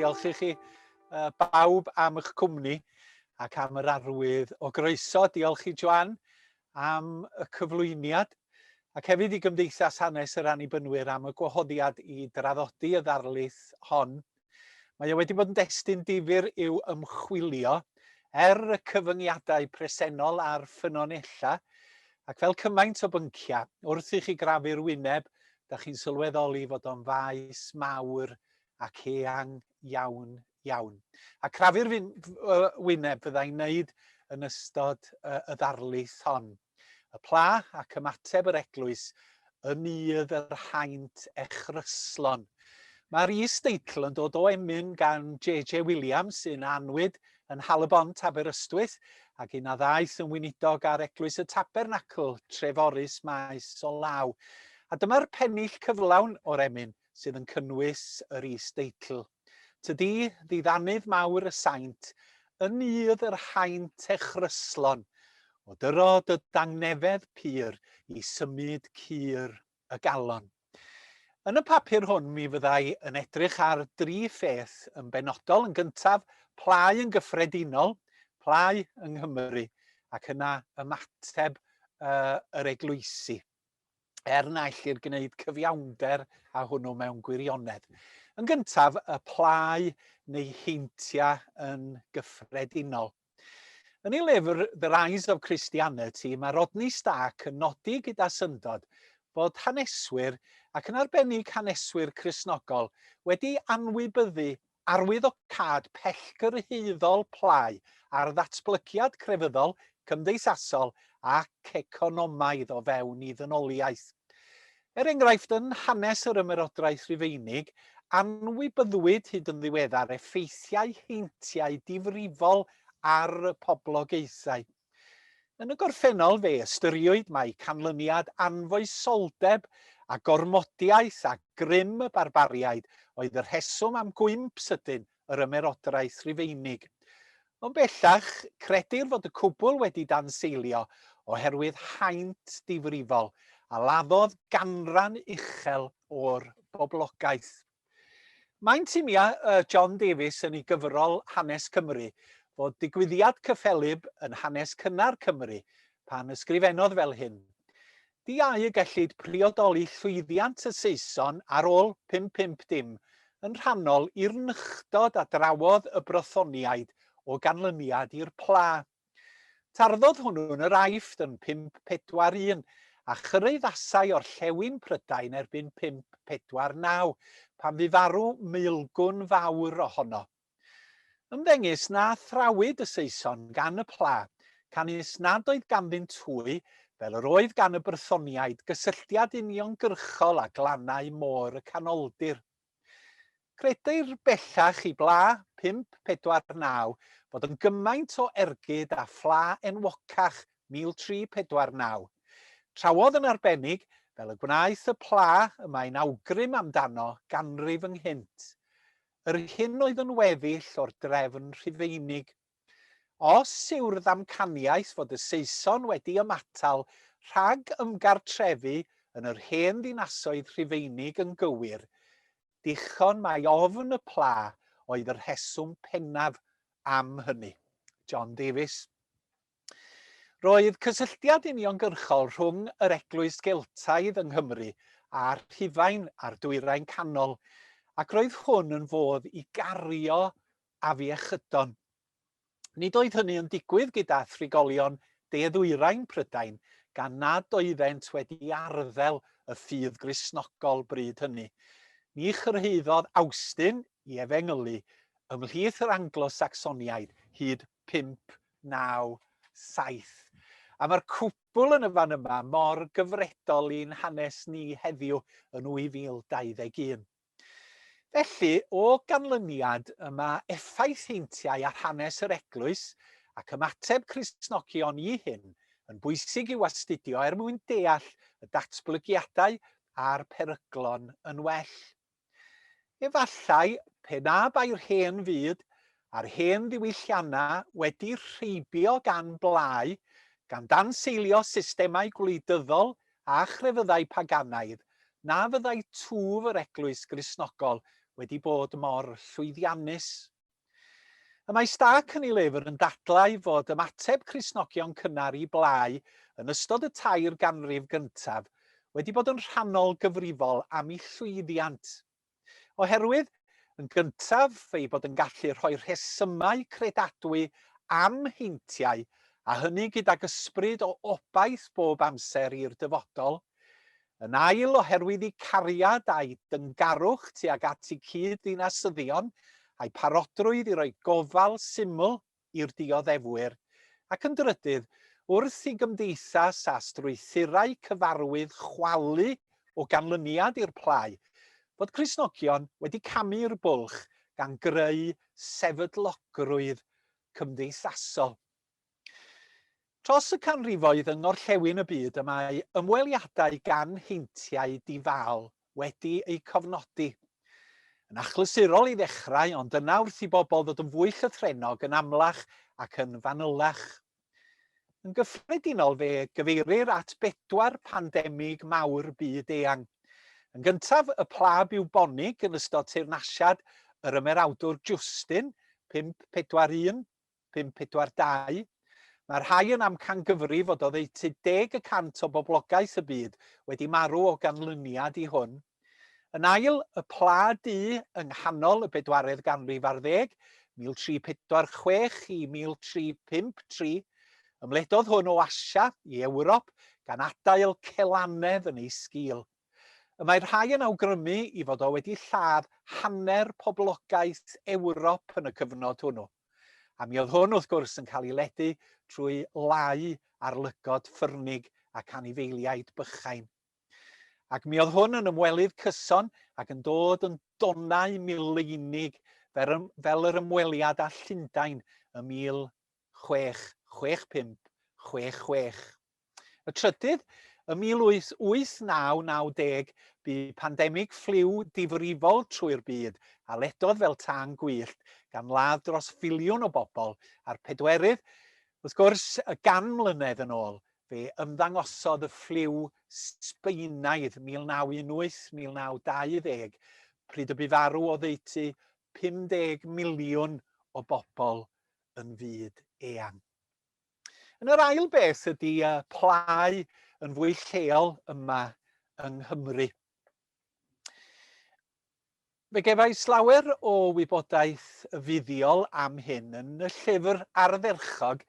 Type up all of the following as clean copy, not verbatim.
Diolch i chi bawb am eich cwmni ac am yr arwydd o groeso. Diolch i Joanne am y cyflwyniad ac hefyd i Gymdeithas Hanes yr Annibynwyr am y gwahoddiad i draddodi y ddarlith hon. Mae o wedi bod yn destun difyr i'w ymchwilio, er y cyfyngiadau presennol ar ffynonellau, ac fel cymaint o bynciau, wrth i chi grafu'r wyneb, da chi'n sylweddoli fod o'n faes mawr ac eang iawn, iawn. A crafu'r wyneb fyddai'n wneud yn ystod y ddarlith hon. Y pla ac ymateb yr eglwys yn nydd yr haint echryslon. Mae'r is-deitl yn dod o emyn gan JJ Williams sy'n anwyd yn Nhalybont, Aberystwyth, ac un a ddaeth yn weinidog ar Eglwys y Tabernacl, Treforys maes o law. A dyma'r pennill cyflawn o'r emyn sydd yn cynnwys yr is-deitl. Tydi, ddiddanydd mawr y saint, yn nydd yr haint echryslon, o dyro dy dangnefedd pur i symud cur y galon. Yn y papur hwn mi fyddai yn edrych ar dri pheth yn benodol. Yn gyntaf, plâu yn gyffredinol, plâu yng Nghymru, ac yna ymateb uh, yr eglwysi. er na ellir gwneud cyfiawnder â hwnnw mewn gwirionedd. Yn gyntaf, y plâu neu heintiau yn gyffredinol. Yn ei lyfr The Rise of Christianity, mae Rodney Stark yn nodi gyda syndod bod haneswyr, ac yn arbennig haneswyr Cristnogol, wedi anwybyddu arwyddocâd pellgyrhaeddol plâu ar ddatblygiad crefyddol, cymdeithasol ac economaidd o fewn i ddynoliaeth. Er enghraifft, yn hanes yr Ymerodraeth Rufeinig, anwybyddwyd hyd yn ddiweddar effeithiau heintiau difrifol ar y poblogaethau. Yn y gorffennol fe ystyriwyd mai canlyniad anfoesoldeb a gormodiaeth a grym y barbariaid oedd y rheswm am gwymp sydyn yr Ymerodraeth Rufeinig. Ond bellach, credir fod y cwbl wedi danseilio oherwydd haint difrifol a laddodd ganran uchel o'r boblogaeth. Mae'n timia John Davies yn ei gyfrol Hanes Cymru fod digwyddiad cyffelyb yn hanes cynnar Cymru pan ysgrifennodd fel hyn, Diau y gellid priodoli llwyddiant y Saeson ar ôl 550 yn rhannol i'r nychdod a drawodd y Brythoniaid o ganlyniad i'r pla. Tarddodd hwnnw yn yr Aifft yn 541, a chyraeddasai orllewin Prydain erbyn 549, pan fu farw Maelgwn Fawr ohono. Ymddengys na thrawyd y Saeson gan y pla, canys nad oedd ganddynt hwy, fel yr oedd gan y Brythoniaid, gysylltiad uniongyrchol â glannau môr y Canoldir. Credir bellach i bla 549 fod yn gymaint o ergyd â phla enwocach 1349. Trawodd yn arbennig, fel y gwnaeth y pla y mae'n awgrym amdano ganrif ynghynt, yr hyn oedd yn weddill o'r drefn Rhufeinig. Os yw'r ddamcaniaeth fod y Saeson wedi ymatal rhag ymgartrefu yn yr hen ddinasoedd Rhufeinig yn gywir, dichon mai ofn y pla oedd y rheswm pennaf am hynny. John Davies. Roedd cysylltiad uniongyrchol rhwng yr Eglwys Geltaidd yng Nghymru a Rhufain a'r Dwyrain Canol, ac roedd hwn yn fodd i gario afiechydon. Nid oedd hynny yn digwydd gyda thrigolion de-ddwyrain Prydain gan nad oeddent wedi arddel y ffydd Gristnogol bryd hynny. Ni chyrhaeddodd Awstin i efengylu ymhlith yr Anglo-Sacsoniaid hyd 597. A mae'r cwbl yn y fan yma mor gyfredol i'n hanes ni heddiw yn 2021. Felly, o ganlyniad, y mae effaith heintiau ar hanes yr Eglwys ac ymateb Cristnogion i hyn yn bwysig i'w astudio er mwyn deall y datblygiadau a'r peryglon yn well. Efallai, pe na bai'r hen fyd a'r hen ddiwylliannau wedi rheibio gan blau, gan danseilio systemau gwleidyddol a chrefyddau paganaidd, na fyddai twf yr Eglwys Gristnogol wedi bod mor llwyddiannus. Y mae Stark yn ei lyfr yn dadlau fod ymateb Cristnogion cynnar i blâu yn ystod y tair ganrif gyntaf wedi bod yn rhannol gyfrifol am eu llwyddiant. Oherwydd, yn gyntaf, ei bod yn gallu rhoi rhesymau credadwy am heintiau, a hynny gydag ysbryd o obaith bob amser i'r dyfodol. Yn ail, oherwydd eu cariad a'u dyngarwch tuag at eu cyd-ddinasyddion, a'u parodrwydd i roi gofal syml i'r dioddefwyr, ac yn drydydd, wrth i gymdeithas a strwythurau cyfarwydd chwalu o ganlyniad i'r plâu, fod Cristnogion wedi camu i'r bwlch gan greu sefydlogrwydd cymdeithasol. Dros y canrifoedd yng ngorllewin y byd y mae ymweliadau gan heintiau difaol wedi eu cofnodi. Yn achlysurol i ddechrau, ond yna wrth i bobl ddod yn fwy llythrennog, yn amlach ac yn fanylach. Yn gyffredinol fe gyfeirir at bedwar pandemig mawr byd eang. Yn gyntaf, y pla biwbonig yn ystod teyrnasiad yr ymerawdwr Justin, 541, 542. Mae rhai yn amcangyfrif fod oddeutu 10 y cant o boblogaeth y byd wedi marw o ganlyniad i hwn. Yn ail, y Pla Du yng nghanol y bedwaredd ganrif ar ddeg, 1346 i 1353. Ymledodd hwn o Asia i Ewrop, gan adael celanedd yn ei sgil. Y mae rhai yn awgrymu i fod o wedi lladd hanner poblogaeth Ewrop yn y cyfnod hwnnw. A mi oedd hwn, wrth gwrs, yn cael ei ledu trwy lau ar lygod ffyrnig ac anifeiliaid bychain. Ac mi oedd hwn yn ymwelydd cyson ac yn dod yn donnau mileinig fel yr ymweliad â Llundain ym 1665 66. Y trydydd, ym 1889-90, bu pandemig ffliw difrifol trwy'r byd a ledodd fel tân gwyllt, gan ladd dros filiwn o bobl, a'r pedwerydd, wrth gwrs, y gan mlynedd yn ôl, fe ymddangosodd y ffliw Sbaenaidd 1918-1920, pryd y bu farw oddeutu 50 miliwn o bobl yn fyd eang. Yn yr ail beth ydy plâu yn fwy lleol yma yng Nghymru. Fe gefais lawer o wybodaeth fuddiol am hyn yn y llyfr ardderchog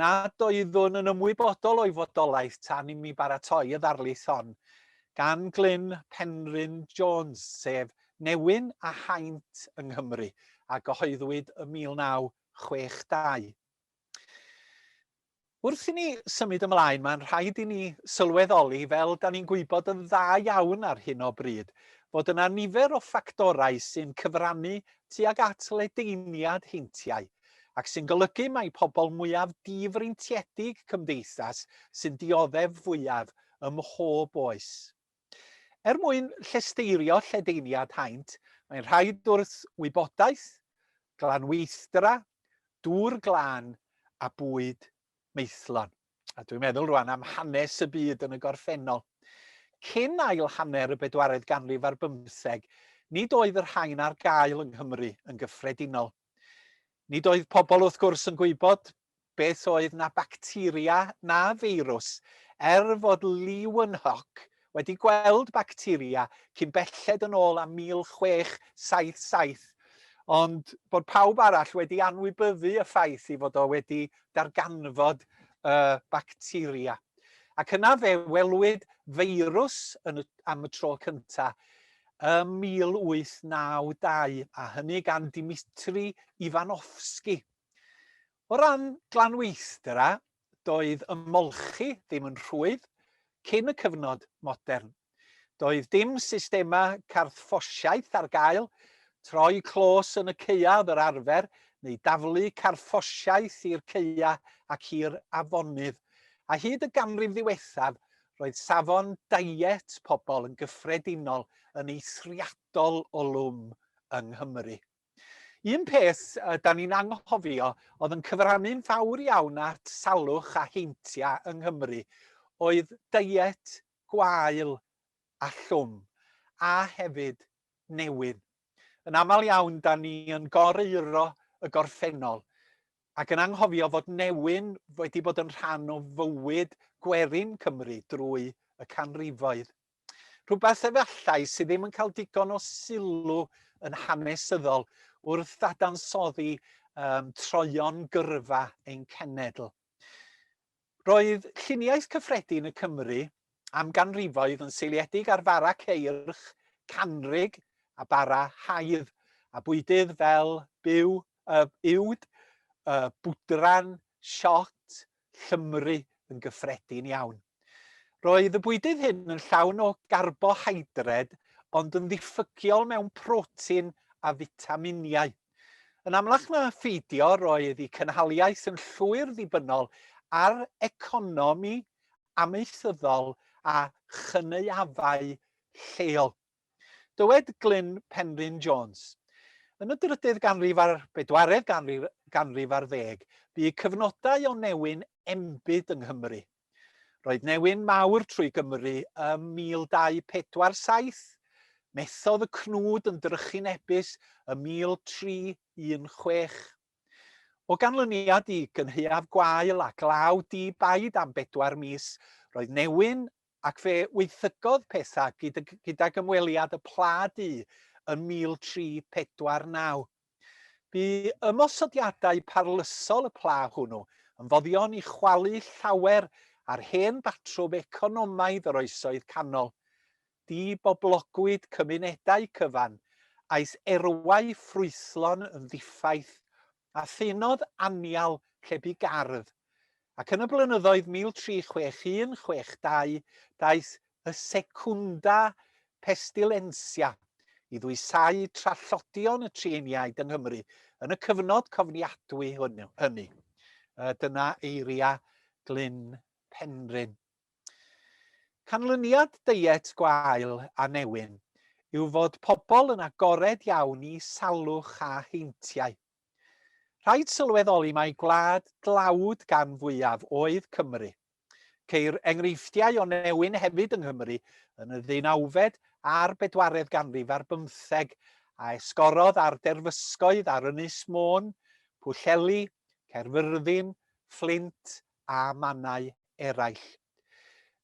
nad oeddwn yn ymwybodol o'i fodolaeth tan i mi baratoi y ddarlith hon, gan Glyn Penrhyn Jones, sef Newyn a Haint yng Nghymru, a gyhoeddwyd ym 1962. Wrth i ni symud ymlaen, mae'n rhaid i ni sylweddoli, fel da ni'n gwybod yn dda iawn ar hyn o bryd, fod yna nifer o ffactorau sy'n cyfrannu tuag at ledaeniad heintiau, ac sy'n golygu mai pobl mwyaf difreintiedig cymdeithas sy'n dioddef fwyaf ym mhob oes. Er mwyn llesteirio lledaeniad haint, mae'n rhaid wrth wybodaeth, glanweithdra, dŵr glân a bwyd maethlon. A dwi'n meddwl rwan am hanes y byd yn y gorffennol. Cyn ail hanner y bedwaredd ganrif ar bymtheg, nid oedd y rhain ar gael yng Nghymru yn gyffredinol. Nid oedd pobl wrth gwrs yn gwybod beth oedd na bacteria na feirws, er fod Leeuwenhoek wedi gweld bacteria cyn belled yn ôl â 1677, ond bod pawb arall wedi anwybyddu y ffaith ei fod o wedi darganfod y bacteria. Ac yna fe welwyd feirws yn y, am y tro cyntaf ym 1892, a hynny gan Dimitri Ivanovsky. O ran glanweithdra, doedd ymolchi ddim yn rhwydd cyn y cyfnod modern. Doedd dim systemau carthffosiaeth ar gael, troi clos yn y caeau oedd yr arfer, neu daflu carthffosiaeth i'r caeau ac i'r afonydd. A hyd y ganrif ddiwethaf, roedd safon diet pobl yn gyffredinol yn eithriadol o lwm yng Nghymru. Un peth da ni'n anghofio oedd yn cyfrannu'n fawr iawn at salwch a heintiau yng Nghymru oedd diet gwael a llwm, a hefyd newyn. Yn aml iawn, da ni yn gor-euro y gorffennol ac yn anghofio fod newyn wedi bod yn rhan o fywyd gwerin Cymru drwy y canrifoedd. Rhywbeth efallai sydd ddim yn cael digon o sylw yn hanesyddol wrth ddadansoddi troeon gyrfa ein cenedl. Roedd lluniaeth cyffredin y Cymry am ganrifoedd yn seiliedig ar fara ceirch, canrig a bara haidd, a bwydydd fel byw, uwd, bwdran, siot, llymru yn gyffredin iawn. Roedd y bwydydd hyn yn llawn o garbohydred ond yn ddiffygiol mewn protein a fitaminiau. Yn amlach na pheidio, roedd eu cynhaliaeth yn llwyr ddibynnol ar economi amaethyddol a chynaeafau lleol. Dywed Glyn Penrhyn Jones, Yn y drydydd ganrif a'r bedwaredd ganrif ar ddeg, bu cyfnodau o newyn enbyd yng Nghymru. Roedd newyn mawr trwy Gymru ym 1247, methodd y cnwd yn drychinebus ym 1316. O ganlyniad i gynhaeaf gwael a glaw di-baid am bedwar mis, roedd newyn ac fe waethygodd pethau gydag ymweliad y Pla Du yn 1349. Bu ymosodiadau parlysol y pla hwnnw yn foddion i chwalu llawer ar hen batrwm economaidd yr Oesoedd Canol. Diboblogwyd cymunedau cyfan, aeth erwau ffrwythlon yn ddiffaith, a thaenodd anial lle bu gardd, ac yn y blynyddoedd 1361, 62, daeth y Secunda Pestilentia i ddwysáu trallodion y Tsieiniaid yng Nghymru yn y cyfnod cofniadwy hynny. Dyna eiriau Glyn Penrhyn. Canlyniad deiet gwael a newyn yw fod pobl yn agored iawn i salwch a heintiau. Rhaid sylweddoli mai gwlad dlawd gan fwyaf oedd Cymru. Ceir enghreifftiau o newyn hefyd yng Nghymru yn y ddeunawfed a'r bedwaredd ganrif ar bymtheg, a esgorodd ar derfysgoedd ar Ynys Môn, Pwllheli, Caerfyrddin, Fflint a mannau eraill.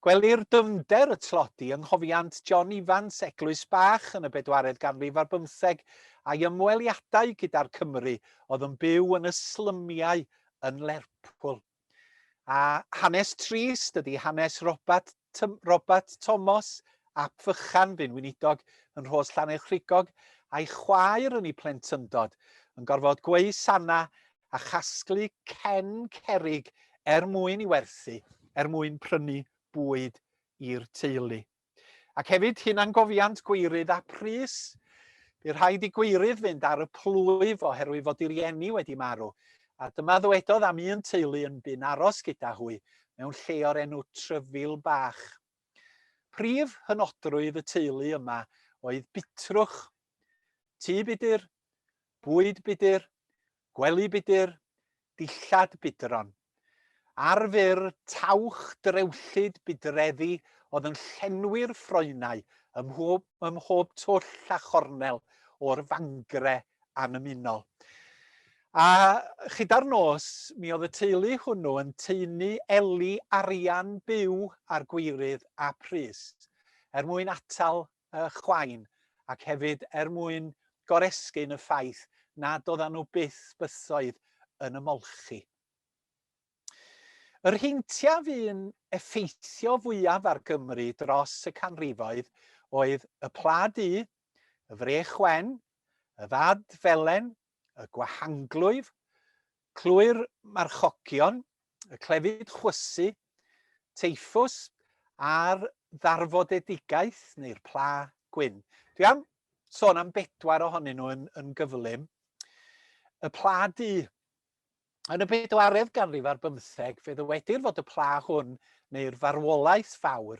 Gwelir dyfnder y tlodi yng nghofiant John Ifans, Eglwys Bach yn y bedwaredd ganrif ar bymtheg, a'i ymweliadau gyda'r Cymry oedd yn byw yn y slymiau yn Lerpwl. A hanes trist ydy hanes Robert, Robert Thomas ap Fychan, bu'n weinidog yn Rhos Llanerchrugog, a'i chwaer yn ei plentyndod, yn gorfod gweu sanna a chasglu cen cerrig er mwyn i werthu, er mwyn prynu bwyd i'r teulu. Ac hefyd hunangofiant Gweirydd a Prys. Bu rhaid i Gweirydd fynd ar y plwyf oherwydd fod ei rieni wedi marw, a dyma ddywedodd am un teulu yn bu'n aros gyda hwy mewn lle o'r enw Tryfil Bach. Prif hynodrwydd y teulu yma oedd butrwch, tŷ budur, bwyd budur, gwely budur, dillad budron. Ar fyr, tawch drewllyd budreddi oedd yn llenwi'r ffroenau ym mhob, ym mhob twll a chornel o'r fangre annymunol. A chyda'r nos, mi oedd y teulu hwnnw yn taenu eli arian byw ar Gweirydd a Prys, er mwyn atal y chwain, ac hefyd er mwyn goresgyn y ffaith nad oeddan nhw byth bythoedd yn ymolchi. Yr heintiau fu'n effeithio fwyaf ar Gymru dros y canrifoedd oedd y Pla Du, y Frech Wen, y Fad Felen, y Gwahanglwyf, Clwy'r Marchogion, y clefyd chwysu, teiffws a'r ddarfodedigaeth neu'r pla gwyn. Dwi am sôn am bedwar ohonyn nhw yn, yn gyflym. Y pla du. Yn y bedwaredd ganrif ar bymtheg, fe ddywedir fod y pla hwn, neu'r farwolaeth fawr,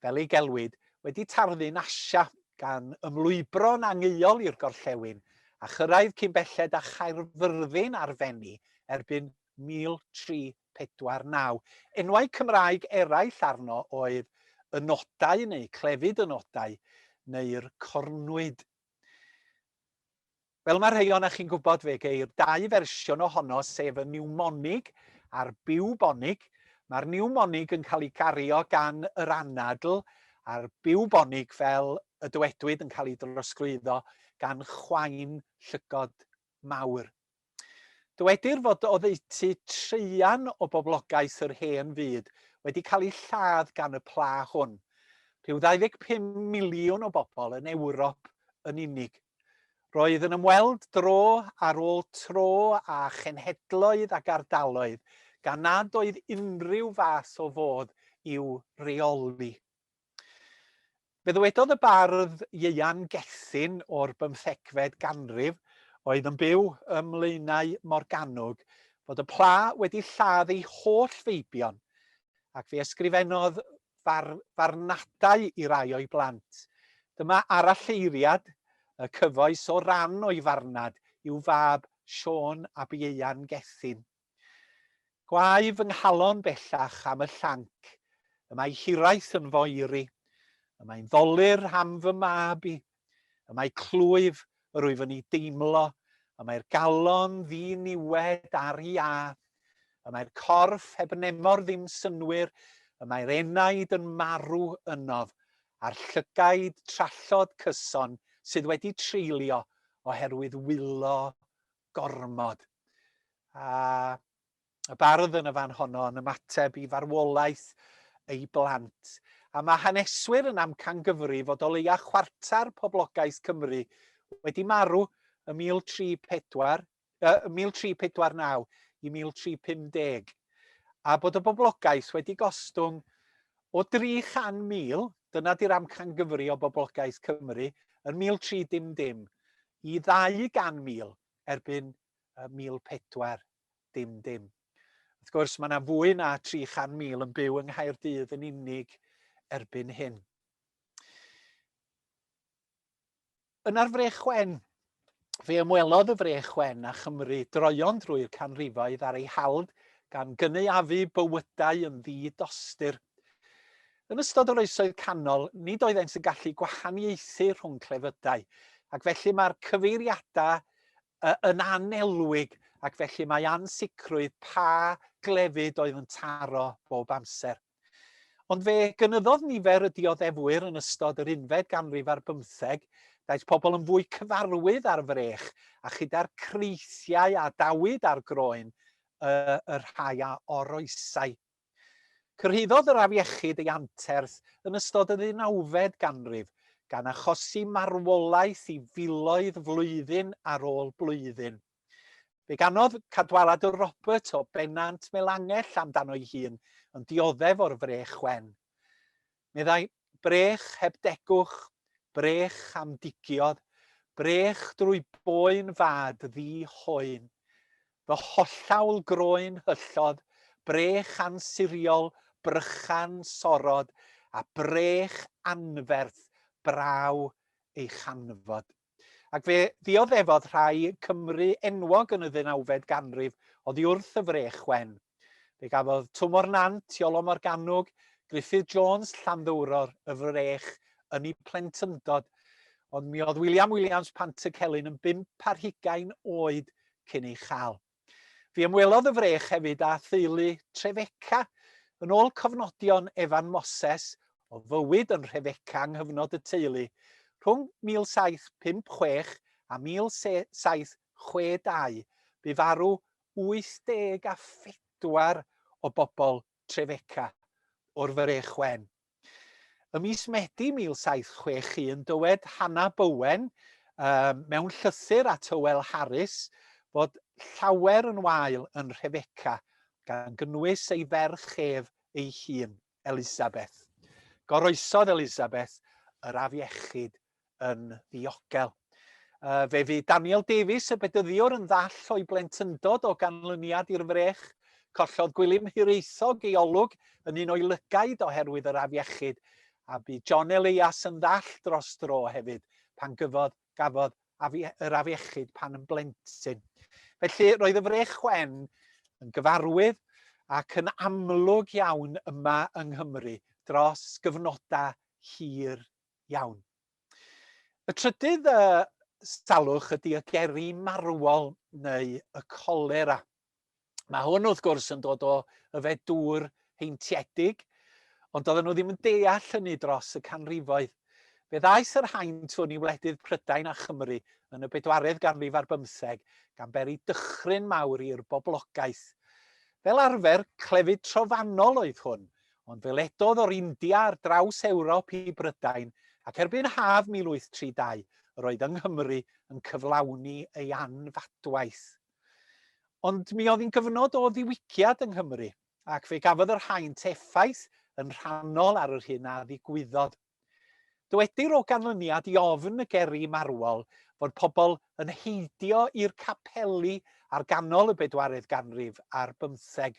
fel ei gelwid, wedi tarddu'n Asia, gan ymlwybro'n angeuol i'r gorllewin, a chyrraedd cyn belled â Chaerfyrddin a'r Fenni erbyn 1349. Enwau Cymraeg eraill arno oedd y nodau neu clefyd y nodau neu'r cornwyd. Fel mae rhai ohonoch chi'n gwybod, fe geir dau fersiwn ohono, sef y niwmonig a'r biwbonig. Mae'r niwmonig yn cael ei gario gan yr anadl, a'r biwbonig, fel y dywedwyd, yn cael ei drosglwyddo gan chwain llygod mawr. Dywedir fod oddeutu traean o boblogaeth yr hen fyd wedi cael eu lladd gan y pla hwn, rhyw 25 miliwn o bobl yn Ewrop yn unig. Roedd yn ymweld dro ar ôl tro â chenhedloedd ac ardaloedd, gan nad oedd unrhyw fath o fodd i'w reoli. Fe ddywedodd y bardd Ieuan Gethin o'r bymthegfed ganrif, oedd yn byw ym Mlaenau Morgannwg, fod y pla wedi lladd ei holl feibion, ac fe ysgrifennodd far farnadau i rai o'i blant. Dyma aralleiriad y cyfoes o ran o'i farnad i'w fab Siôn ab Ieuan Gethin. Gwae fy nghalon bellach am y llanc, y mae hiraeth yn f'oeri, y mae'n ddolur am fy mab i, y mae clwyf yr wyf yn ei deimlo, y mae'r galon ddiniwed ar iâ, y mae'r corff heb nemor ddim synnwyr, y mae'r enaid yn marw ynof, a'r llygaid trallod cyson sydd wedi treulio oherwydd wylo gormod. A y bardd yn y fan honno yn ymateb i farwolaeth ei blant. A mae haneswyr yn amcangyfri fod o leia chwarter poblogaeth Cymru wedi marw ym 1034, 1349 i 1350, a bod y boblogaeth wedi gostwng o 300,000, dyna di'r amcangyfri o boblogaeth Cymru, yn 1300, i 200,000 erbyn 1400. Wrth gwrs, mae yna fwy na 300,000 yn byw yng Nghaerdydd yn unig erbyn hyn. Yna'r Frech Wen. Fe ymwelodd y Frech Wen â Chymru droeon drwy'r canrifoedd ar ei hald gan gynaeafu bywydau yn ddi-dostur. Yn ystod yr Oesoedd Canol, nid oeddent yn gallu gwahaniaethu rhwng clefydau, ac felly mae'r cyfeiriadau yn annelwig, ac felly mae ansicrwydd pa glefyd oedd yn taro bob amser. Ond fe gynyddodd nifer y dioddefwyr yn ystod yr unfed ganrif ar bymtheg, daeth pobl yn fwy cyfarwydd â'r frech, a chyda'r creithiau a adawyd ar groen y, y rhai a oroesai. Cyrhaeddodd yr afiechyd ei anterth yn ystod y ddeunawfed ganrif, gan achosi marwolaeth i filoedd flwyddyn ar ôl blwyddyn. Fe ganodd Cadwaladr Robert o Bennant Melangell amdano'i hun yn dioddef o'r frech wen. Meddai, Brech heb degwch, brech am digiodd, brech drwy boen fad ddi hoen. Fy hollawl groen hyllodd, brech ansuriol, brychan sorod, a brech anferth braw ei chanfod. Ac fe ddioddefodd rhai Cymry enwog yn y ddeunawfed ganrif oddi wrth y frech wen. Fe gafodd Twm o'r Nant, Iolo Morgannwg, Gruffydd Jones, Llanddowror, y frech yn eu plentyndod, ond mi oedd William Williams Pantycelyn yn 25 oed cyn ei chael. Fe ymwelodd y frech hefyd â theulu Trefeca. Yn ôl cofnodion Evan Moses o fywyd yn Rhefeca yng nghyfnod y teulu, rhwng 1756 a 1762, bu farw 84 o bobl Trefeca o'r Frech Wen. Ym mis Medi 1761, dywed Hannah Bowen um, mewn llythyr at Hywel Harris fod llawer yn wael yn Rhefeca, gan gynnwys ei ferch ef ei hun, Elizabeth. Goroesodd Elizabeth yr afiechyd yn ddiogel. Fe fu Daniel Davies, y bedyddiwr, yn ddall o'i blentyndod o ganlyniad i'r frech. Collodd Gwilym Hiraethog ei olwg yn un o'i lygaid oherwydd yr afiechyd, a bu John Elias yn ddall dros dro hefyd pan gyfodd, gafodd afi, yr afiechyd pan yn blentyn. Felly roedd y frech wen yn gyfarwydd ac yn amlwg iawn yma yng Nghymru dros gyfnodau hir iawn. Y trydydd salwch ydy y geri marwol neu y colera. Mae hwn wrth gwrs yn dod o yfed dŵr heintiedig, ond doedden nhw ddim yn deall hynny dros y canrifoedd. Fe ddaeth yr haint hwn i wledydd Prydain a Chymru yn y bedwaredd ganrif ar bymtheg, gan beri dychryn mawr i'r boblogaeth. Fel arfer, clefyd trofannol oedd hwn, ond fe ledodd o'r India ar draws Ewrop i Brydain, ac erbyn haf 1832, yr oedd yng Nghymru yn cyflawni ei anfadwaith. Ond mi oedd hi'n gyfnod o ddiwygiad yng Nghymru, ac fe gafodd yr haint effaith yn rhannol ar yr hyn a ddigwyddodd. Dywedir o ganlyniad i ofn y geri marwol fod pobl yn heidio i'r capeli ar ganol y bedwaredd ganrif ar bymtheg.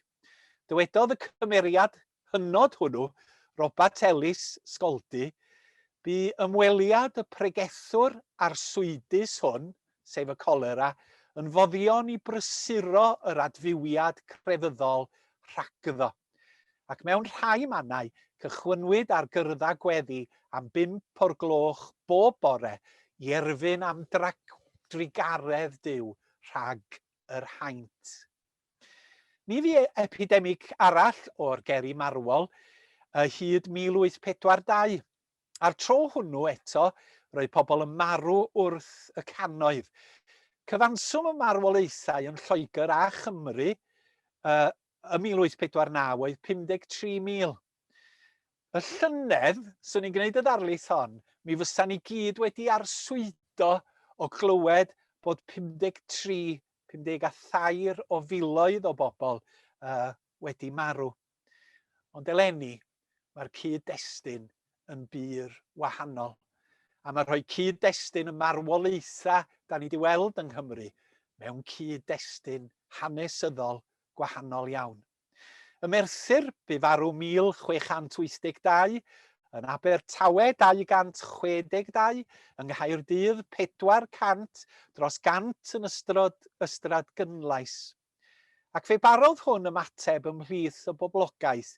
Dywedodd y cymeriad hynod hwnnw, Robat Ellis Sgoldy, bu ymweliad y pregethwr arswydus hwn, sef y colera, yn foddion i brysuro yr adfywiad crefyddol rhagddo. Ac mewn rhai mannau, cychwynnwyd ar gyrddau gweddi am bump o'r gloch bob bore i erfyn am drugaredd Duw rhag yr haint. Mi fu epidemig arall o'r geri marwol hyd 1842. A'r tro hwnnw eto, roedd pobl yn marw wrth y cannoedd. Cyfanswm y marwolaethau yn Lloegr a Chymru ym 1849 oedd 53,000. Y llynedd, swn i'n gwneud y ddarlith hon, mi fysa ni gyd wedi arswydo o glywed bod 53, 53 o filoedd o bobl uh, wedi marw. Ond eleni, mae'r cyd-destun yn bur wahanol. A mae rhoi cyd-destun y marwolaethau da ni wedi weld yng Nghymru mewn cyd-destun hanesyddol gwahanol iawn. Ym Merthyr, bu farw 1682, yn Abertawe 262, yng Nghaerdydd 400, dros gant yn ystod Ystrad Gynlais. Ac fe barodd hwn ymateb ymhlith y boblogaeth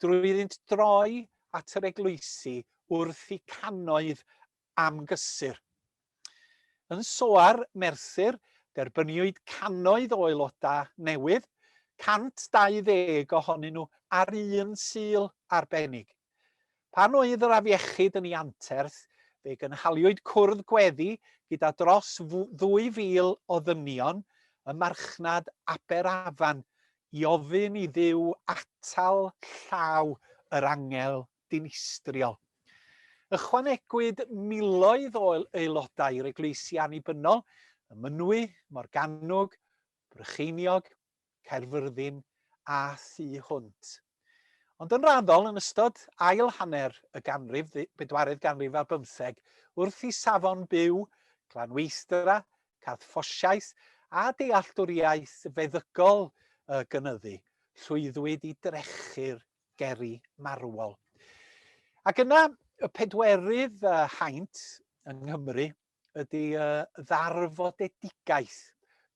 drwy iddynt droi at yr eglwysi wrth i cannoedd am gysur. Yn Soar, Merthyr, derbyniwyd cannoedd o aelodau newydd, 120 ohonyn nhw ar un Sul arbennig. Pan oedd yr afiechyd yn ei anterth, fe gynhaliwyd cwrdd gweddi gyda dros 2,000 o ddynion ym marchnad Aberafan i ofyn i Dduw atal llaw yr angel dinistriol. Ychwanegwyd miloedd o aelodau i'r eglwysi annibynnol ym Mynwy, Morgannwg, Brycheiniog, Caerfyrddin a thu hwnt. Ond yn raddol, yn ystod ail hanner y ganrif, bedwaredd ganrif ar bymtheg, wrth i safon byw, glanweithdra, carthffosiaeth a dealltwriaeth feddygol gynyddu, llwyddwyd i drechu'r geri marwol. Ac yna, y pedwerydd haint yng Nghymru ydy y ddarfodedigaeth,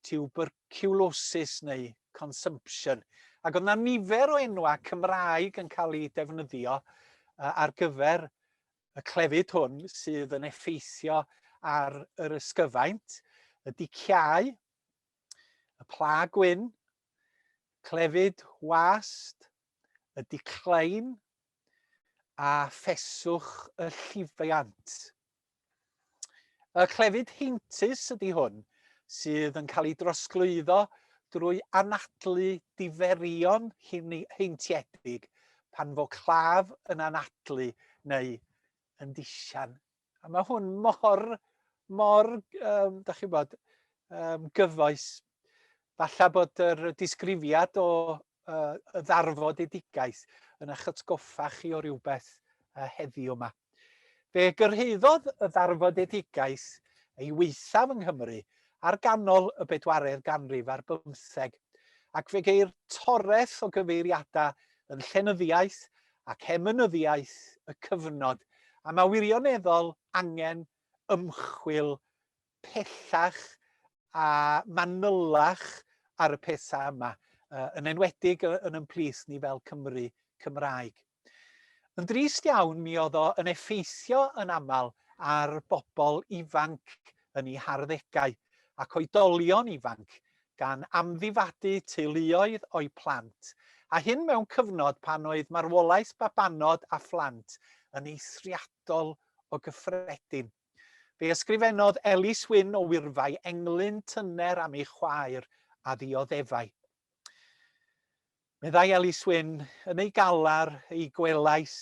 tuberculosis neu consumption. Ac oedd yna nifer o enwau Cymraeg yn cael eu defnyddio ar gyfer y clefyd hwn sydd yn effeithio ar yr ysgyfaint, y diciau, y pla gwyn, clefyd wast, y decline a pheswch y llifiant. Y clefyd heintus ydy hwn sydd yn cael ei drosglwyddo drwy anadlu diferion heintiedig pan fo claf yn anadlu neu yn disian. A mae hwn mor, mor, um, da chi'n bod, um, gyfoes. Falle bod yr disgrifiad o uh, y ddarfodedigaeth yn eich atgoffa chi o rywbeth uh, heddiw yma. Fe gyrhaeddodd y ddarfodedigaeth ei waethaf yng Nghymru ar ganol y bedwaredd ganrif ar bymtheg, ac fe geir toreth o gyfeiriadau yn llenyddiaeth ac emynyddiaeth y cyfnod, a mae wirioneddol angen ymchwil pellach a manylach ar y pethau yma, yn enwedig yn ein plith ni fel Cymry Cymraeg. Yn drist iawn, mi oedd o yn effeithio yn aml ar bobl ifanc yn eu harddegau ac oedolion ifanc, gan amddifadu teuluoedd o'u plant, a hyn mewn cyfnod pan oedd marwolaeth babanod a phlant yn eithriadol o gyffredin. Fe ysgrifennodd Elis Wyn o Wyrfai englyn tyner am ei chwaer a ddioddefai. Meddai Elis Wyn, yn ei galar ei gwelais,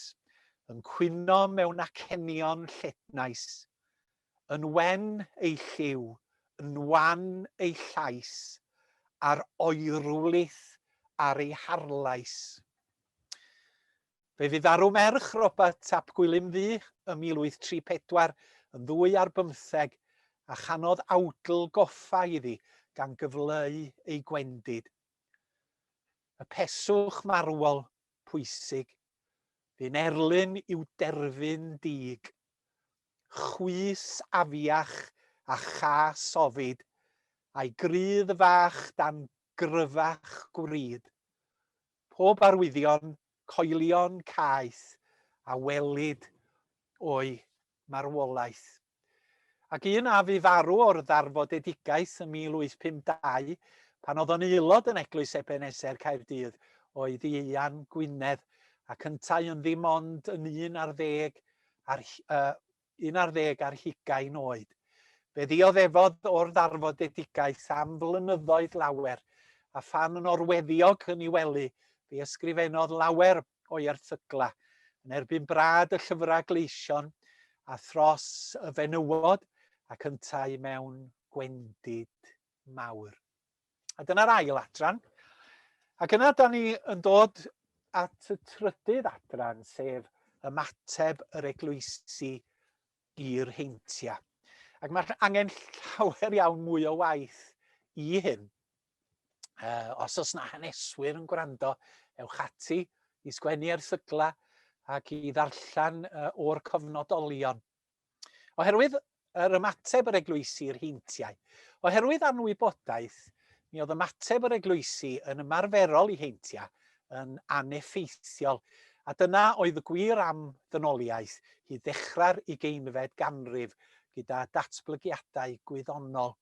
yn cwyno mewn acenion llednais, yn wen ei lliw, yn wan ei llais, a'r oerwlith ar ei harlais. Fe fu farw merch Robert ap Gwilym Ddu ym 1834 yn ddwy ar bymtheg a chanodd awdl goffa iddi gan gyfleu ei gwendid. Y peswch marwol pwysig, fu'n erlyn i'w derfyn dig. Chwys afiach a chas ofid, a'i grudd fach dan gryfach gwrid. Pob arwyddion, coelion caeth a welid o'i marwolaeth. Ac un a fu farw o'r ddarfodedigaeth ym 1852, pan oedd o'n aelod yn Eglwys Ebeneser Caerdydd, oedd Ieuan Gwynedd, ac yntau yn ddim ond yn un ar ddeg ar, uh, un ar ddeg ar hugain oed. Fe ddioddefodd o'r ddarfodedigaeth am flynyddoedd lawer, a phan yn orweddiog yn ei wely, fe ysgrifennodd lawer o'i erthyglau yn erbyn brad y llyfrau gleision a thros y fenywod ac yntau mewn gwendid mawr. A dyna'r ail adran. Ac yna da ni yn dod at y trydydd adran, sef ymateb yr eglwysi i'r heintiau. Ac mae angen llawer iawn mwy o waith i hyn. Os oes na haneswyr yn gwrando, ewch ati i sgwennu erthyglau ac i ddarllen o'r cofnodolion. Oherwydd yr ymateb yr eglwysi i'r heintiau. Oherwydd anwybodaeth, mi oedd ymateb yr eglwysi yn ymarferol i heintiau yn aneffeithiol, a dyna oedd y gwir am ddynoliaeth hyd ddechrau'r ugeinfed ganrif gyda datblygiadau gwyddonol.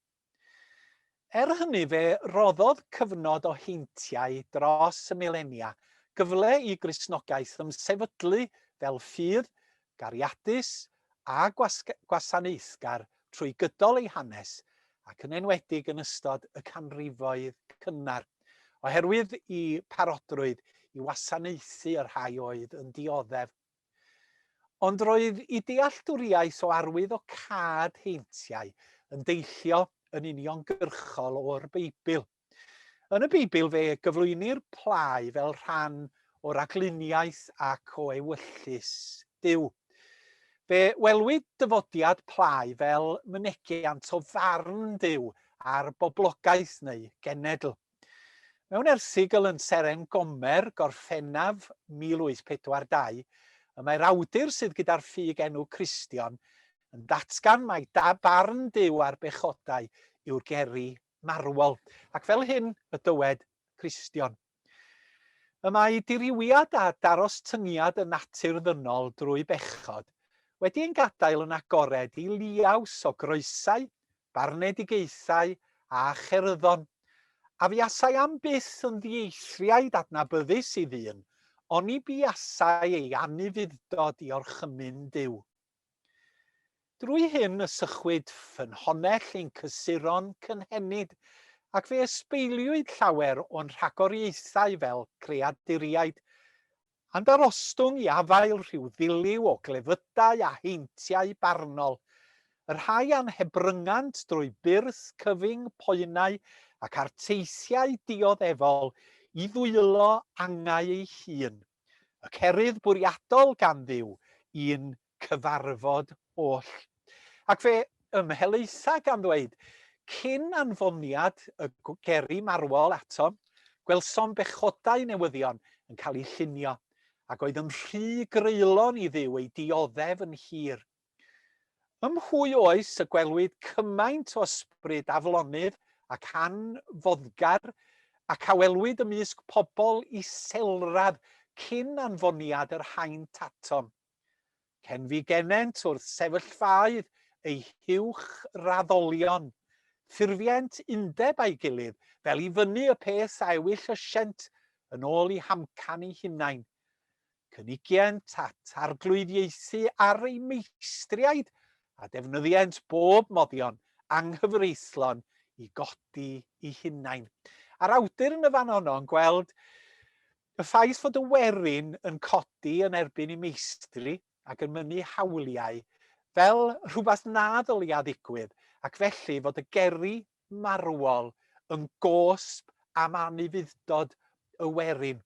Er hynny, fe roddodd cyfnod o heintiau dros y milenia gyfle i Gristnogaeth ymsefydlu fel ffydd gariadus a gwasanaethgar trwy gydol ei hanes, ac yn enwedig yn ystod y canrifoedd cynnar, oherwydd i parodrwydd i wasanaethu y rhai oedd yn dioddef. Ond roedd i dealltwriaeth o arwyddocâd heintiau yn deillio yn uniongyrchol o'r Beibl. Yn y Beibl fe gyflwynir plâu fel rhan o ragluniaeth ac o ewyllys Duw. Fe welwyd dyfodiad plâu fel mynegiant o farn Duw ar boblogaeth neu genedl. Mewn erthygl yn Seren Gomer, Gorffennaf 1842, y mae'r awdur sydd gyda'r ffug enw Cristion yn datgan mai da barn Duw ar bechodau yw'r geri marwol, ac fel hyn y dywed Cristion. Y mae dirywiad a darostyngiad y natur ddynol drwy bechod wedi ein gadael yn agored i liaws o groesau, barnedigaethau a cheryddo'n, a fuasai am byth yn ddieithriaid adnabyddus i ddyn, oni buasai ei anufudd-dod i orchymyn Duw. Drwy hyn y sychwyd ffynhonnell ein cysuron cynhenid, ac fe ysbeiliwyd llawer o'n rhagoriaethau fel creaduriaid, a'n darostwng i afael rhyw ddiliw o glefydau a heintiau barnol, y rhai a'n hebryngant drwy byrth cyfyng poenau ac arteithiau dioddefol i ddwylo angau ei hun. Y cerydd bwriadol gan Dduw i'n cyfarfod oll. Ac fe ymhelaetha gan ddweud, cyn anfoniad y geri marwol atom, gwelsom bechodau newyddion yn cael eu llunio, ac oedd yn rhy greulon i Dduw eu dioddef yn hir. Ym mhwy oes y gwelwyd cymaint o ysbryd aflonydd ac anfoddgar, ac a welwyd ymysg pobl iselradd cyn anfoniad yr haint atom? Cenfigenent wrth sefyllfaoedd eu huwch raddolion. Ffurfient undeb â'i gilydd, fel i fyny y peth a ewyllysient yn ôl eu hamcan eu hunain. Cynigient at arglwyddiaethu ar eu meistriaid, a defnyddient bob moddion anghyfreithlon i godi eu hunain. A'r awdur yn y fan honno yn gweld y ffaith fod y werin yn codi yn erbyn eu meistri ac yn mynnu hawliau fel rhywbeth na ddylia ddigwydd, ac felly fod y geri marwol yn gosb am anufudd-dod y werin.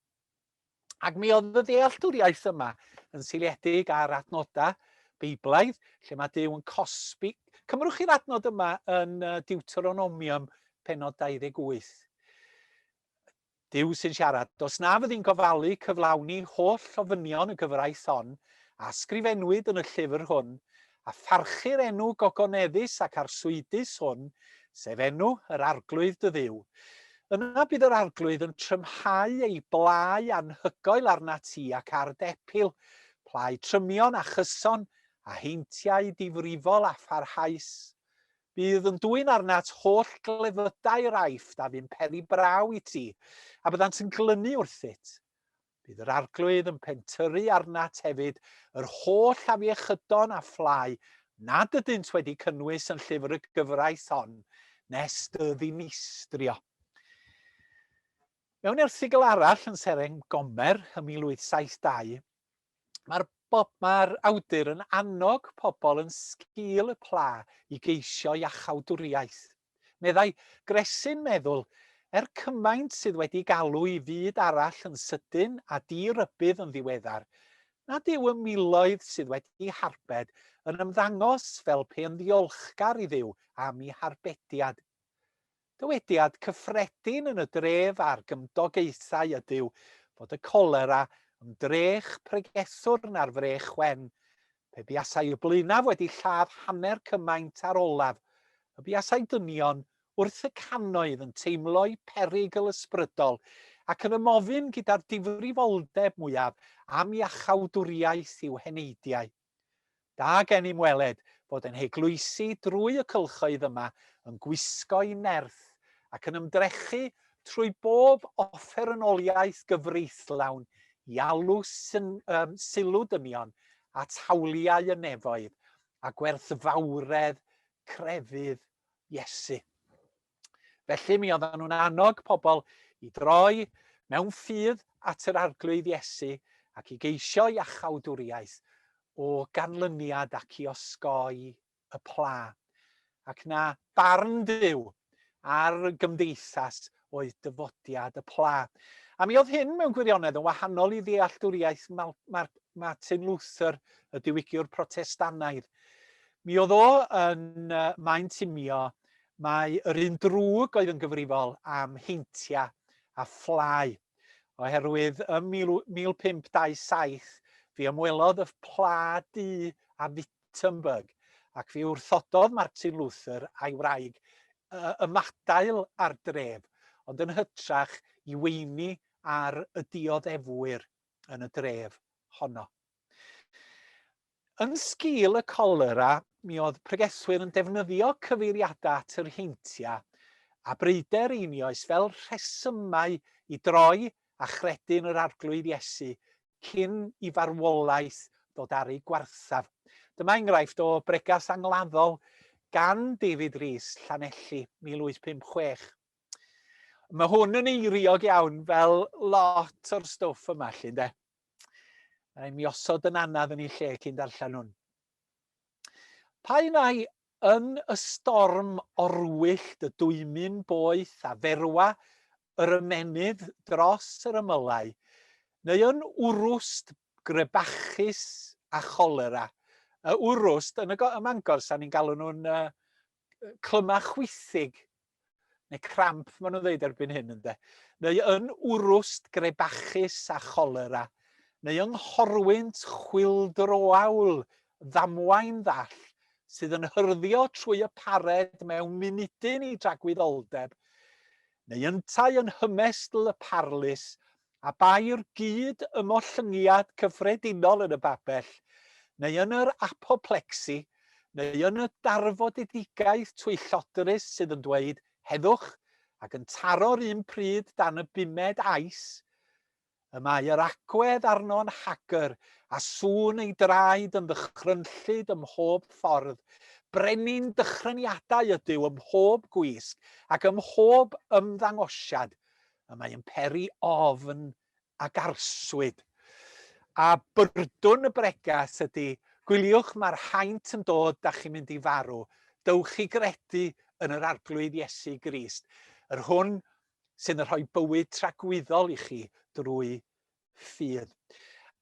Ac mi oedd y ddealltwriaeth yma yn seiliedig ar adnodau Beiblaidd, lle mae Duw yn cosbi. Cymrwch chi'r adnod yma yn Deuteronomium, penod 28. Duw sy'n siarad. Os na fyddi'n gofalu cyflawni holl ofynion y gyfraith hon, a ysgrifennwyd yn y llyfr hwn, a pharchu'r enw gogoneddus ac arswydus hwn, sef enw yr Arglwydd dy Dduw, yna bydd yr Arglwydd yn trymhau ei blau anhygoel arnat ti ac ar d'epil, plau trymion a chyson, a heintiau difrifol a pharhaus. Bydd yn dwyn arnat holl glefydau'r Aifft a fu'n peri braw i ti, a byddant yn glynu wrthyt. Bydd yr Arglwydd yn pentyrru arnat hefyd yr holl afiechydon a phlâu nad ydynt wedi cynnwys yn llyfr y gyfraith hon, nes dy ddinistrio. Mewn erthygl arall yn Seren Gomer ym 1872, Mae'r mae'r awdur yn annog pobl yn sgil y pla i geisio iachawdwriaeth. Meddai, Gresyn meddwl, er cymaint sydd wedi galw i fyd arall yn sydyn a di-rybudd yn ddiweddar, nad yw y miloedd sydd wedi harbed yn ymddangos fel pe yn ddiolchgar i Dduw am eu harbediad. Dywediad cyffredin yn y dref a'r gymdogaethau ydyw fod y colera yn drech pregethwr na'r frech wen. Pe buasai y blaenaf wedi lladd hanner cymaint â'r olaf, y buasai dynion wrth y cannoedd yn teimlo'u perygl ysbrydol ac yn ymofyn gyda'r difrifoldeb mwyaf am iachawdwriaeth i'w heneidiau. Da gennym weled fod ein heglwysi drwy y cylchoedd yma yn gwisgo'i nerth ac yn ymdrechu trwy bob offerynoliaeth gyfreithlawn i alw syn, um, sylw dynion at hawliau y nefoedd a gwerthfawredd crefydd Iesu. Felly mi oedden nhw'n annog pobl i droi mewn ffydd at yr Arglwydd Iesu ac i geisio iachawdwriaeth o ganlyniad ac i osgoi y pla. Ac na barn Duw ar gymdeithas oedd dyfodiad y pla. A mi oedd hyn mewn gwirionedd yn wahanol i ddealltwriaeth Martin Luther, y diwygiwr Protestannaidd. Mi oedd o yn mae'n timio Mae yr un drwg oedd yn gyfrifol am heintiau a phlâu, oherwydd ym 1527 fe ymwelodd y pla du â Wittenberg, ac fe wrthododd Martin Luther a'i wraig ymadael â'r dref, ond yn hytrach i weini ar y dioddefwyr yn y dref honno. Yn sgil y colera, mi oedd pregethwyr yn defnyddio cyfeiriadau at yr heintiau a breuder einioes fel rhesymau i droi a chredu yn yr Arglwydd Iesu cyn i farwolaeth ddod ar eu gwarthaf. Dyma enghraifft o bregath angladdol gan David Rees, Llanelli, 1856. Mae hwn yn eiriog iawn fel lot o'r stwff yma, 'lly, ynde? Rhaid mi osod yn anaf yn ei lle cyn darllen hwn. Pa un ai yn y storm orwyllt y dwymyn boeth a ferwa yr ymennydd dros yr ymylau, neu yn wrwst grebachus a cholera. Y wrwst, yn y, ym Mangor, sa ni'n galw nhw'n uh, clyma chwithig, neu cramp maen nhw'n dweud erbyn hyn ynde, neu yn wrwst grebachus a cholera, neu yng nghorwynt chwyldroawl ddamwain ddall sydd yn hyrddio trwy y pared mewn munudyn i dragwyddoldeb, neu yntau yn nhymestl y parlys a bai'r gyd ymollyngiad cyffredinol yn y babell, neu yn yr apoplecsi, neu yn y darfodedigaeth twyllodrus sydd yn dweud heddwch ac yn taro'r un pryd dan y bumed ais, y mae yr agwedd arno'n hagr a sŵn ei draed yn ddychrynllyd ym mhob ffordd. Brenin dychryniadau ydyw ym mhob gwisg ac ym mhob ymddangosiad, y mae yn peri ofn ac arswyd. A byrdwn y bregas ydy, gwyliwch mae'r haint yn dod, da chi'n mynd i farw. Dywch i gredu yn yr Arglwydd Iesu Grist, yr hwn sydd yn rhoi bywyd tragwyddol i chi drwy ffydd.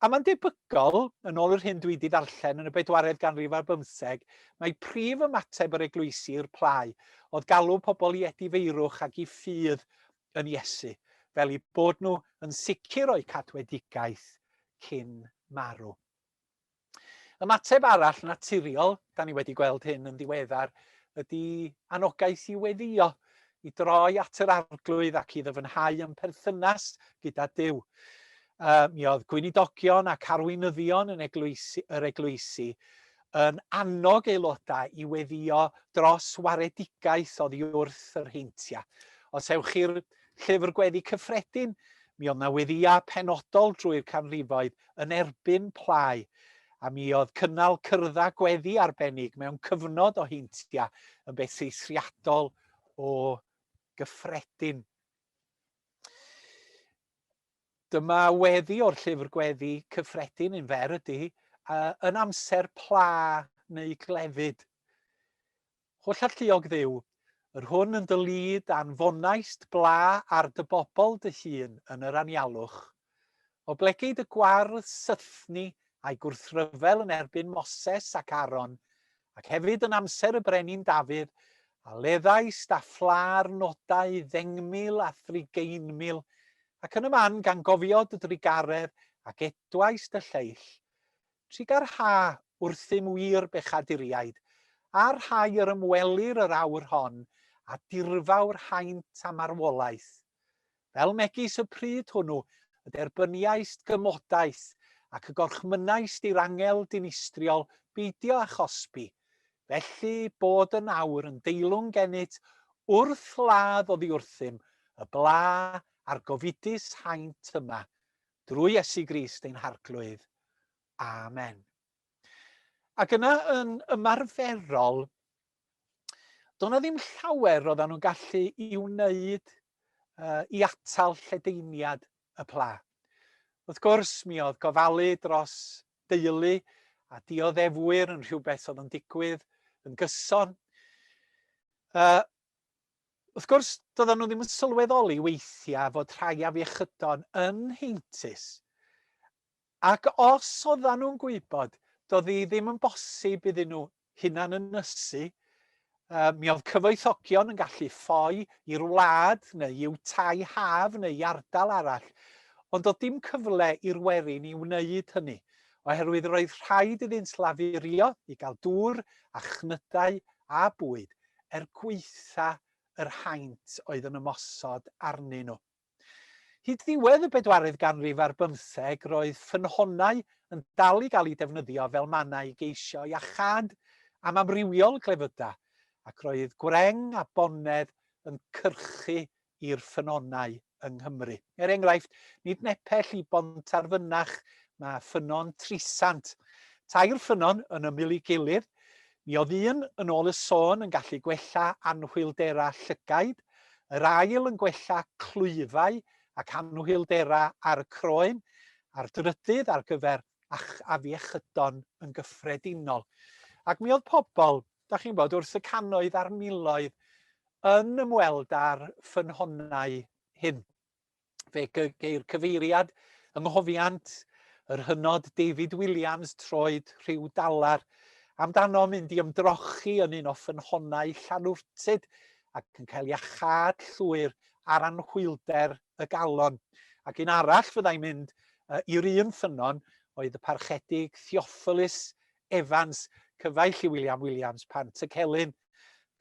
A mae'n debygol, yn ôl yr hyn dwi wedi ddarllen yn y bedwaredd ganrif ar bymtheg, mae prif ymateb yr eglwysi i'r plâu oedd galw pobl i edifeirwch ac i ffydd yn Iesu, fel eu bod nhw yn sicr o'u cadwedigaeth cyn marw. Ymateb arall naturiol, da ni wedi gweld hyn yn ddiweddar, ydy anogaeth i weddio, i droi at yr arglwydd ac i ddyfnhau yn perthynas gyda Duw. Mi oedd gweinidogion ac arweinyddion yn eglwysi, yr eglwysi yn annog aelodau i weddïo dros waredigaeth oddi wrth yr heintiau. Os ewch i'r llyfr gweddi cyffredin, mi oedd 'na weddïau penodol drwy'r canrifoedd yn erbyn plâu, a mi oedd cynnal cyrddau gweddi arbennig mewn cyfnod o heintiau yn beth eithriadol o gyffredin. Dyma weddi o'r llyfr gweddi cyffredin, un fer ydy, yn amser pla neu glefyd. Holl alluog Dduw, yr hwn yn dy lid anfonaist bla ar dy bobl dy hun yn yr anialwch, oblegid y gwardd sythni a'i gwrthryfel yn erbyn Moses ac Aaron, ac hefyd yn amser y brenin Dafydd, a leddaist a phla'r nodau ddengmil a thrigainmil, ac yn y man gan gofio dy drugaredd ac edwaist y lleill. Trugarha wrthym wir bechaduriaid, a'r rhai yr ymwelir yr awr hon â dirfawr haint a marwolaeth. Fel megis y pryd hwnnw y derbyniaist gymodaeth ac y gorchmynaist i'r angel dinistriol beidio â chosbi, felly bod yn awr yn deilwng gennyt wrth ladd oddi wrthym y bla a'r gofidus haint yma, drwy Iesu Grist ein Harglwydd. Amen. Ac yna yn ymarferol, Doedd 'na ddim llawer roedden nhw'n gallu i wneud uh, i atal lledaeniad y pla. Wrth gwrs, mi oedd gofalu dros deulu a dioddefwyr yn rhywbeth oedd yn digwydd yn gyson. Uh, wrth gwrs, doedden nhw ddim yn sylweddoli weithiau fod rhai afiechydon yn heintus. Ac os oedden nhw'n gwybod, doedd hi ddim yn bosib iddyn nhw hunan-ynysu. Mi oedd cyfoethogion yn gallu ffoi i'r wlad neu i'w tai haf neu i ardal arall, ond doedd dim cyfle i'r werin i wneud hynny, oherwydd roedd rhaid iddynt lafurio i gael dŵr a chnydau a bwyd er gwaetha yr haint oedd yn ymosod arnyn nhw. Hyd ddiwedd y bedwaredd ganrif ar bymtheg, roedd ffynhonnau yn dal i gael eu defnyddio fel mannau i geisio iachâd am amrywiol glefydau, ac roedd gwreng a bonedd yn cyrchu i'r ffynhonnau yng Nghymru. Er enghraifft, nid nepell i Bontarfynach mae ffynnon Trisant. Tair ffynnon yn ymyl ei gilydd. Mi oedd un, yn ôl y sôn, yn gallu gwella anhwylderau llygaid, yr ail yn gwella clwyfau ac anhwylderau ar y croen, a'r drydydd ar gyfer afiechydon yn gyffredinol. Ac mi oedd pobl, da chi'n bod, wrth y cannoedd a'r miloedd yn ymweld â'r ffynhonnau hyn. Fe geir cyfeiriad yng nghofiant yr hynod David Williams troed rhyw dalar amdano mynd i ymdrochi yn un o ffynhonnau Llanwrtyd ac yn cael iachâd llwyr ar anhwylder y galon. Ac un arall fyddai'n mynd i'r un ffynnon oedd y Parchedig Theophilus Evans, cyfaill i William Williams, Pant y Celyn.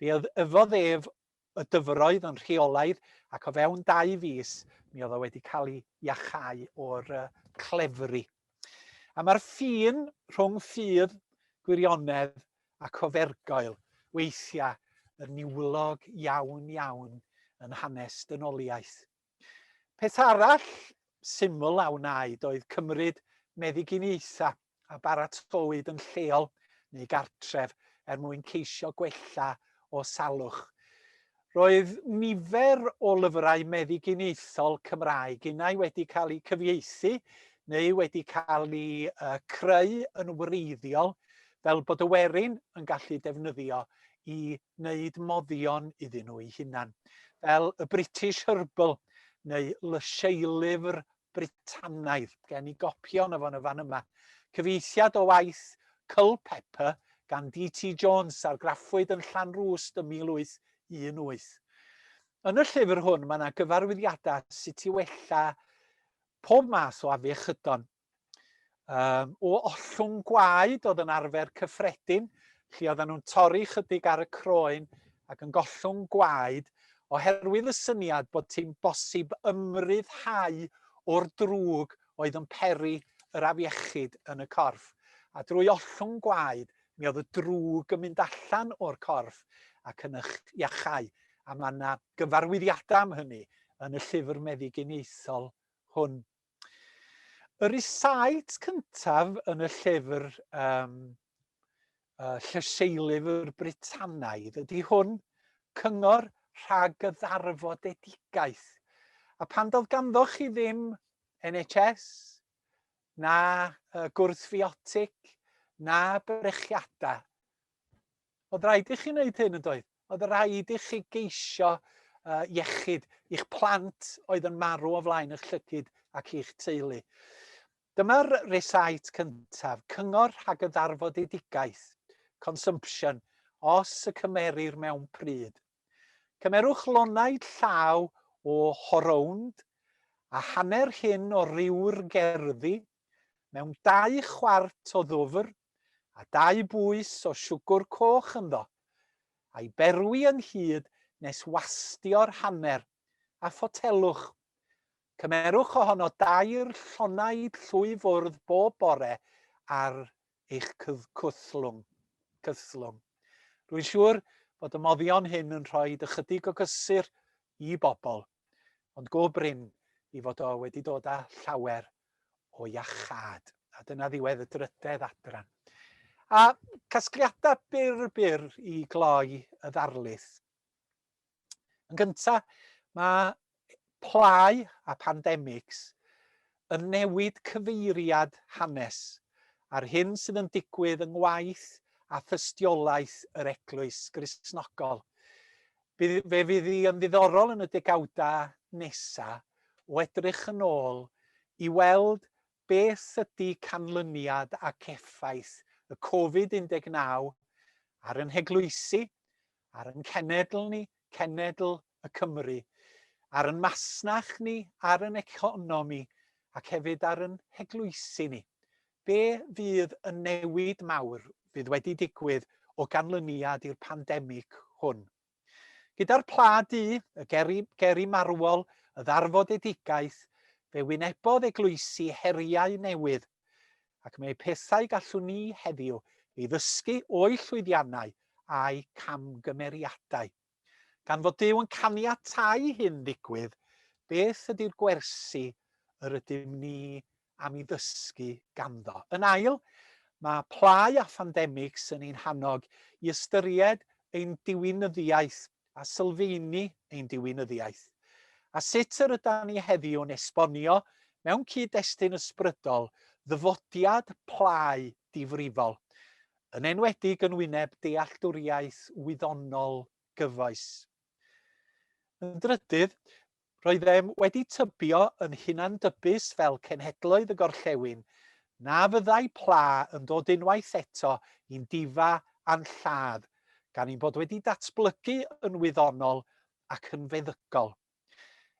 Fe yfodd ef y dyfroedd yn rheolaidd ac o fewn 2 fis mi oedd o wedi cael ei iachau o'r clefri. A mae'r ffin rhwng ffydd, gwirionedd ac ofergoel, weithiau yn niwlog iawn iawn yn hanes dynoliaeth. Peth arall syml a wnaed oedd cymryd meddyginiaethau a baratowyd yn lleol neu gartref er mwyn ceisio gwella o salwch. Roedd nifer o lyfrau meddyginiaethol Cymraeg unai wedi cael eu cyfieithu neu wedi cael eu uh, creu yn wreiddiol fel bod y werin yn gallu defnyddio i wneud moddion iddyn nhw eu hunan, fel y British Herbal neu Lysieulyfr Britanaidd. Gen i gopi ono fo yn y fan yma. Cyfieithiad o waith Culpeper gan D.T. Jones, argraffwyd yn Llanrwst ym 1818. Yn y llyfr hwn mae yna gyfarwyddiadau sut i wella pob math o afiechydon. Um, o ollwng gwaed oedd yn arfer cyffredin, lle oedden nhw'n torri chydig ar y croen ac yn gollwng gwaed, oherwydd y syniad bod ti'n bosib ymryddhau o'r drwg oedd yn peri yr afiechyd yn y corff. A drwy ollwng gwaed, mi oedd y drwg yn mynd allan o'r corff ac yn eich iachau. A mae yna gyfarwyddiadau am hynny yn y llyfr meddyginiaethol hwn. Y rysáit cyntaf yn y llyfr um, Llyseillyfr Britanaidd ydy hwn, Cyngor rhag y ddarfodedigaeth. A pan doedd ganddo chi ddim NHS, na uh, gwrthfiotig, na brechiadau, Oedd rhaid i chi wneud hyn yn doedd? Oedd rhaid i chi geisio uh, iechyd i'ch plant oedd yn marw o flaen eich llygid ac i'ch teulu. Dyma'r resait cyntaf, cyngor rhag y ddarfodedigaeth, consumption, os y cymerir mewn pryd. Cymerwch lonaid llaw o horownd a hanner hyn o ryw'r gerddi mewn dau chwart o ddwfr a dau bwys o siwgwr coch ynddo, a'i berwi ynghyd nes wastio'r hanner, a photelwch. Cymerwch ohono dair llonaid llwy fwrdd bob bore ar eich cythlwng. cythlwng. Rwy'n siŵr bod y moddion hyn yn rhoi ychydig o gysur i bobl, ond go brin i fod o wedi dod â llawer o iachâd. A dyna ddiwedd y drydedd adran. A casgliadau byr byr i gloi y ddarlith. Yn gyntaf, mae plâu a pandemics yn newid cyfeiriad hanes a'r hyn sydd yn digwydd yng ngwaith a thystiolaeth yr Eglwys Gristnogol. Bydd, fe fydd hi yn ddiddorol yn y degawdau nesaf o edrych yn ôl i weld beth ydy canlyniad ac effaith y Covid-19 ar yn heglwysi, ar yn cenedl ni, cenedl y Cymry, ar yn masnach ni, ar yn economi, ac hefyd ar yn heglwysi ni. Be fydd y newid mawr fydd wedi digwydd o ganlyniad i'r pandemig hwn? Gyda'r pla du, y geri, geri marwol, y ddarfodedigaeth, fe wynebodd eglwysi heriau newydd, ac mae pethau gallwn ni heddiw ei ddysgu o'i llwyddiannau a'u camgymeriadau. Gan fod Duw yn caniatáu hyn ddigwydd, beth ydy'r gwersi yr ydym ni am i ddysgu ganddo? Yn ail, mae plâu a phandemics yn ein hannog i ystyried ein diwinyddiaeth a sylfeini ein diwinyddiaeth. A sut yr ydan ni heddiw'n esbonio mewn cyd-destun ysbrydol ddyfodiad plâu difrifol, yn enwedig yn wyneb dealltwriaeth wyddonol gyfoes. Yn drydydd, roeddem wedi tybio yn hunandybus fel cenhedloedd y gorllewin na fyddai pla yn dod unwaith eto i'n difa a'n lladd, gan ein bod wedi datblygu yn wyddonol ac yn feddygol.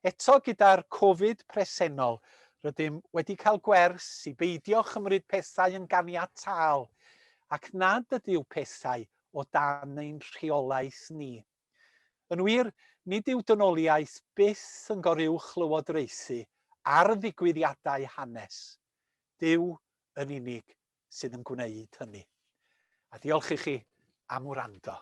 Eto gyda'r Covid presennol, rydym wedi cael gwers i beidio chymryd pethau yn ganiataol ac nad ydyw pethau o dan ein rheolaeth ni. Yn wir, nid yw dynoliaeth byth yn goruwch-lywodraethu ar ddigwyddiadau hanes. Duw yn unig sydd yn gwneud hynny. A diolch i chi am wrando.